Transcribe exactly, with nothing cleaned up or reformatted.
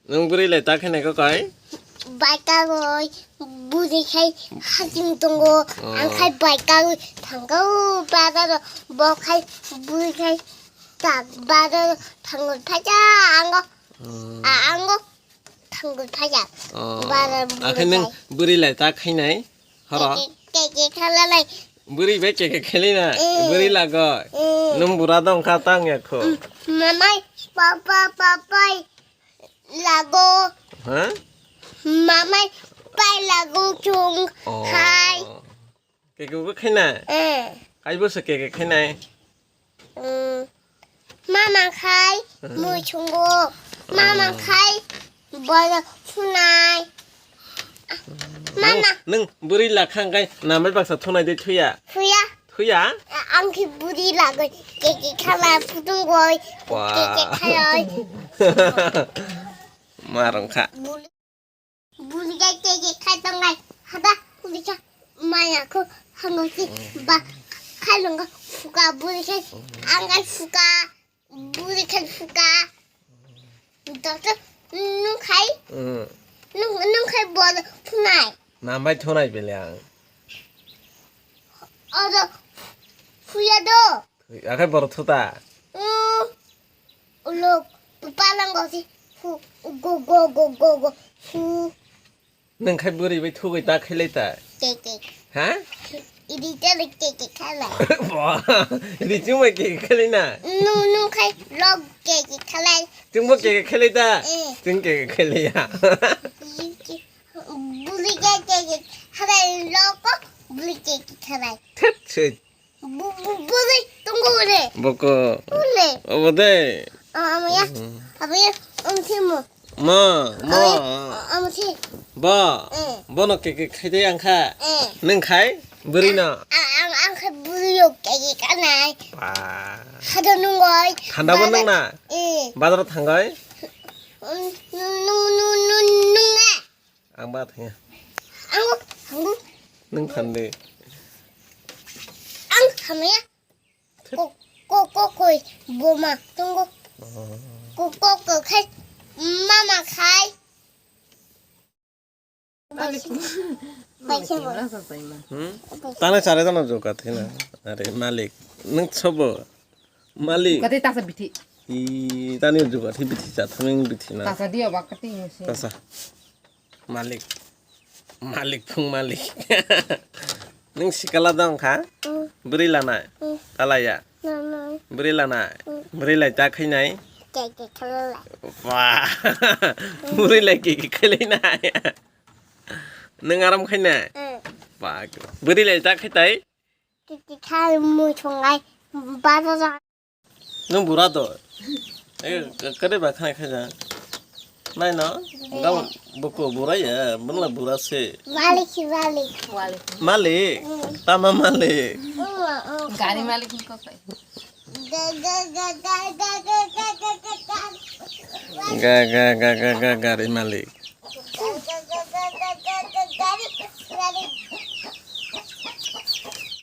Nwng bwrwi lai ta khainai kok kai? Bai kagwi bwrwi khai haching tongo. Oh. Ang khai bai kagwi thangkha o bazaro, bo khai bwrwi khai ta bazaro thangwi phaikha ango. Oh. A ango thangwi phaikha. Oh. Bazaro bwrwi khai. Akhe nwng bwrwi lai ta khainai? Horo? Keke, keke khalalai. Bwrwi bai keke khailai na? Mm. Bwrwi lagoi? Mm. Nwng bura dong kha tang ya kho? Mm. Mamai, papa, papai lago. Ha? Mamai, pai lago chung. Oh. Hai. Keke bo khaina? Mm. Kaibo se keke khainai? Mm, mama khai, mm, muchungo. Mama khai, boyo phunai. Mama. Nwng, nwng bwrwi lakha hwnkhe namai baksa thunai de thuya? Thuya. Thuya? A-, ang khe bwrwi lagoi. Keke khala phutung goi. Wah. Keke khalai. Ma rong kha. Bwrwi. Bwrwi khe keke khai tongnai. Hada, bwrwi khe maya kho hango si ba khai longo phuka bwrwi khe ang khai phuka bwrwi khe phuka. Doctor nung khai. Mm. Nung, nung khai bol phunai. Namai thonai bele ang. Oro phuya do. Akhai borok thuta. Mm. Ulo palango si hu go go go go go hu. Nwng khai bwrwi bai thugwi ta khailai ta. Keke. Ha? Idi tele keke khala. Ba, idi chumai keke khailai na. Nung nung khai log keke khalai. Chungbo keke khailai ta. Eh. Chung keke khailai ya. Bwrwi keke khalai log ko bwrwi keke khalai. Thep se. Bu-, bu-, bwrwi tongo re. Boko. Ule. Obo de. Ah, amaya. Mhm. Amaya, um, simo. Ma, ma. Amaya, um, si. Ba. Eh. Bono keke khaide ang kha. Eh. Nwng khai? Bwrwi no? A-, ang, ang khai bwrwi o keke kanai. Ba. Hado nungoi. Thanda bo nung na? Eh. Bazar thangoi? Um, nung, nung, nung, nung, nung na. Ang ba thangya. Ang, ang. Nwng thandi. Ang hamya. Ko, ko, ko, koi, boma, tongo. Oh. Ko, ko, ko, khai, mama khai. Bai se bo. Hmm? Tane sare tano joka thina. Are malik. Nwng sobo. Malik. Kati tasa bithi. I tani juga thi bithi cha thaming bithi na. Tasa dia bak kati musi. Tasa. Malik. Malik phung malik. Nwng sikala dong kha? Mm. Bwrwi lana? Mm. Talaya? Lana. Bwrwi lana? Mm. Bwrwi lai ta khainai? Keke khalalai. Wah. Bwrwi lai keke khailai nai. Nwng aram khaina? Mm. Bak. Bwrwi lai ta khaitai? Kiki khai mui songai bazar. Nwng bura to. Eh, kare ba khana khaja. Nai no? Gam buko bura ya, bunla bura se. Malik, malik. Malik. Hmm. Tama malik. Hmm, hmm. Gari malik ni kok. Ga, ga, ga, ga, ga. Ga, ga, ga, ga, ga, gari malik.